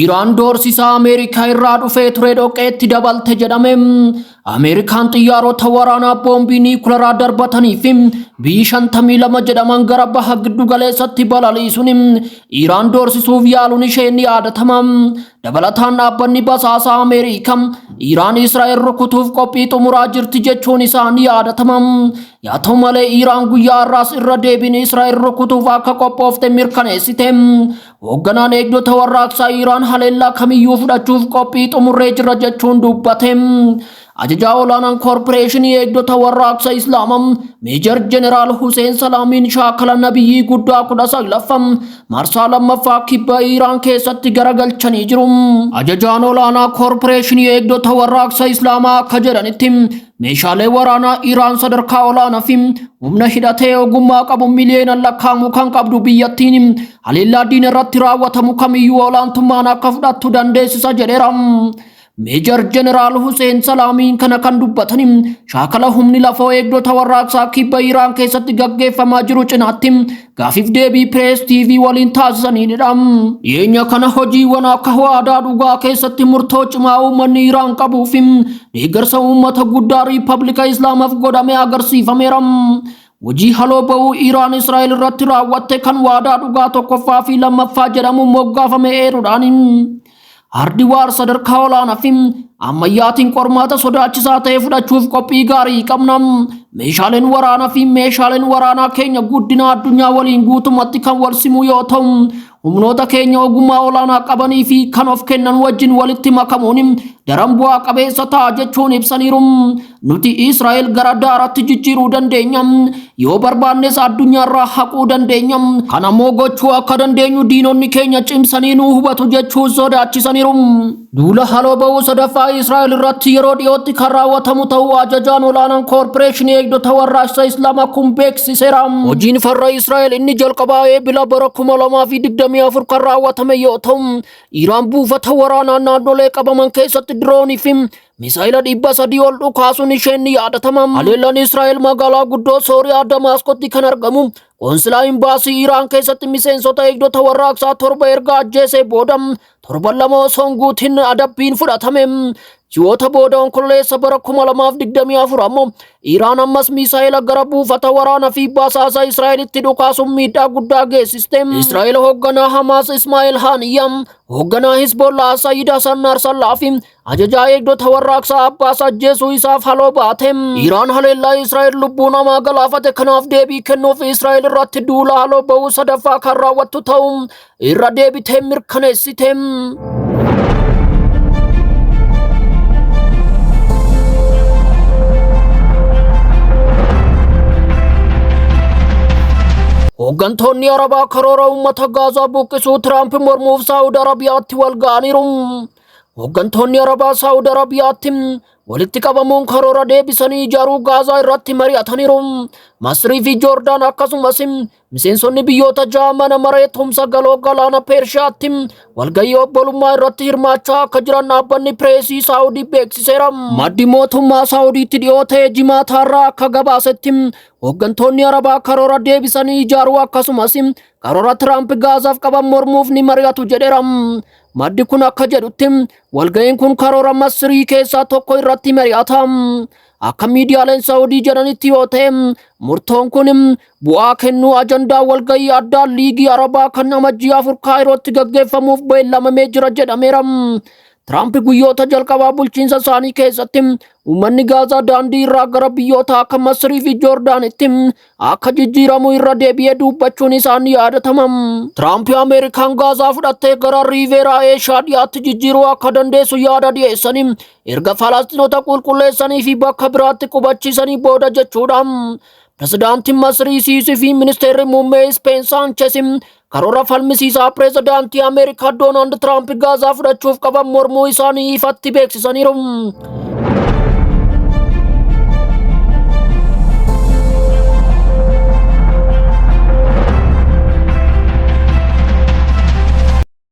Iraan doorsisa Ameerikaa irraa dhufee ture dhoqqeetti dabalte jedhame. Ameerikaan xiyyaarota waraanaa boombii niikularaa darbatanii fi B-52 jedhaman gara baha giddu galeessatti balaliisuun Iraan doorsisuuf yaaluun ishee ni yaadatama. Dabalataan dhaabbanni basaasaa Ameerikaa Iraan Israa'el rukutuuf qophii xumuraa jirti jechuun isaa ni yaadatama. Yaa ta'u malee Iraan guyyaa har'aas irra deebiin Israa'el rukutuuf akka qophoofte mirkaneessite. Hoogganaan eegdota warraaqsaa Iraan haleellaa kamiyyuu fudhachuuf qophii xumurree jirra jechuun dubbate. Ajajaa olaanaan koorporeeshinii eegdota warraaqsa Islaamaa Meejar Jeneraal Huseen Salaamiin shaakala nabiyyii guddaa 19ffaa marsaa lammaffaa kibba Iraan keessatti garagalchanii jiru. Ajajaan olaanaa koorporeeshinii eegdota warraaqsa Islaamaa akka jedhanitti meeshaalee waraanaa Iraan sadarkaa olaanaa fi humna hidhatee ogummaa qabu miliyoonaan lakkaa'amu kan qabdu biyyattiin haleellaa diina irratti raawwatamu kamiyyuu olaantummaan akka fudhattu dandeessisa jedheera. Meejar Jeneraal Huseen Salaamiin kana kan dubbatan shaakala humni lafoo eegdota warraaqsaa kibba Iraan keessatti gaggeeffamaa jiru cinaatti gaafiif deebii Pirees TV waliin taasisaniinidha. Dhiyeenya kana hojiiwwan akka waadaa dhugaa keessatti murtoo cimaa uummanni Iraan qabuu fi deeggarsa uummata guddaa Riippablika Islaamaaf godhame agarsiifameera. Hojii haloo ba'uu Iraan Israa'el irratti raawwatte kan waadaa dhugaa tokkoffaa fi lammaffaa jedhamuun moggaafame eeruudhaan Hardiwaar sadarkaa olaanaa fi ammayyaatiin qormaata sodaachisaa ta'e fudhachuuf qophii gaarii qabna. Meeshaaleen waraanaa fi meeshaaleen waraanaa keenya guddina addunyaa waliin guutumatti kan wal simu yoo ta'u, humnoota keenya ogummaa olaanaa qabanii fi kan of kennan wajjin walitti makamuun daran bu'aa qabeessa ta'a jechuun ibsaniiru. Nuti Israa'el gara daaratti jijjiiruu dandeenya. Yoo barbaannes addunyaarraa haquu dandeenya. Kana immoo gochuu akka dandeenyu diinonni keenya cimsanii nu hubatu jechuun sodaachisaniiru. Duula haloo ba'uu sadaffaa Israa'el irratti yeroo dhiyootti kan raawwatamu ta'uu ajajaan olaanaan koorporeeshinii eegdota warraaqsa Islaamaa kun beeksiseera. Hojiin farra Israa'el inni jalqabaa Eebila bara 2024 kan raawwatame yoo ta'u, Iraan buufata waraanaa naannolee qabaman keessatti diroonii fi misaayila 300 ol dhukaasuun isheen ni yaadatama. Haleellaan Israa'el magaalaa guddoo Sooriyaa Damaaskotti kan argamu qoonsilaa imbaasii Iraan keessatti miseensota eegdota warraaqsaa 7 erga ajjeesee booda torban 2 osoo hin guutin adabbiin fudhatame. Ji'oota booda Onkololeessa bara 2024 ammoo Iraan ammas misaa'ela gara buufata waraana fi basaasa Israa'elitti dhukaasuun miidhaa guddaa geessiste. Israa'el hoogganaa Hamaas Ismaa'eel Haaniyyaa, hoogganaa Hizbollaa Sayyid Hasan Narsallaa fi ajajaa eegdota warraaqsaa Abbaas ajjeesuu isaaf haloo baate. Iraan haleellaa Israa'el lubbuu namaa galaafate kanaaf deebii kennuuf Israa'el irratti duula haloo ba'uu sadaffaa kan raawwattu ta'uu irra deebitee mirkaneessite. Hooggantoonni Arabaa karoora uummata Gaazaa buqqisuu Tiraamp mormuuf Saawud Arabiyaatti wal ga'aniiru. Hooggantoonni Arabaa Saawud Arabiyaatti walitti qabamuun karoora deebisanii ijaaruu Gaazaa irratti mari'ataniiru. Masrii fi Joordaan akkasumas miseensonni biyyoota 6 mana maree tumsa galoo galaana Peershiyaatti walgahii obbolummaa irratti hirmaachaa akka jiran dhaabbanni pireesii Saawudii beeksiseera. Maddi mootummaa Saawudiitti dhiyoo ta'e Jimaataarraa akka gabaasetti hooggantoonni Arabaa karoora deebisanii ijaaruu akkasumas karoora Tiraamp Gaazaaf qaban mormuuf ni mari'atu jedheera. Maddi kun akka jedhutti walga'iin kun karoora Masrii keessaa tokko irratti mari'ata. Akka miidiyaaleen Saawudii jedhanitti yoo ta'e murtoon kun bu'aa kennuu ajandaa walga'ii addaa Liigii Arabaa kan Amajjii 4 Kaayirootti gaggeeffamuuf beellamamee jira jedhameera. Tiraamp guyyoota jalqabaa bulchiinsa isaanii keessatti uummanni Gaazaa daandii irraa gara biyyoota akka Masrii fi Joordaanitti akka jijjiiramu irra deebi'ee dubbachuun isaan yaadatama. Tiraamp Ameerikaan Gaazaa fudhattee gara Riiveeraa Eeshiyaa dhiyaatti jijjiiruu akka dandeessu yaada dhiyeessanii erga Falasxiinota qulqulleessanii fi bakka biraatti qubachiisanii booda jechuudha. Pirezidaantiin Masrii Siisii fi ministeerri muummee Ispeen Saanches karoora falmisiisaa pirezidaantii Ameerikaa Doonaald Tiraamp Gaazaa fudhachuuf qaban mormuu isaanii ifatti beeksisaniiru.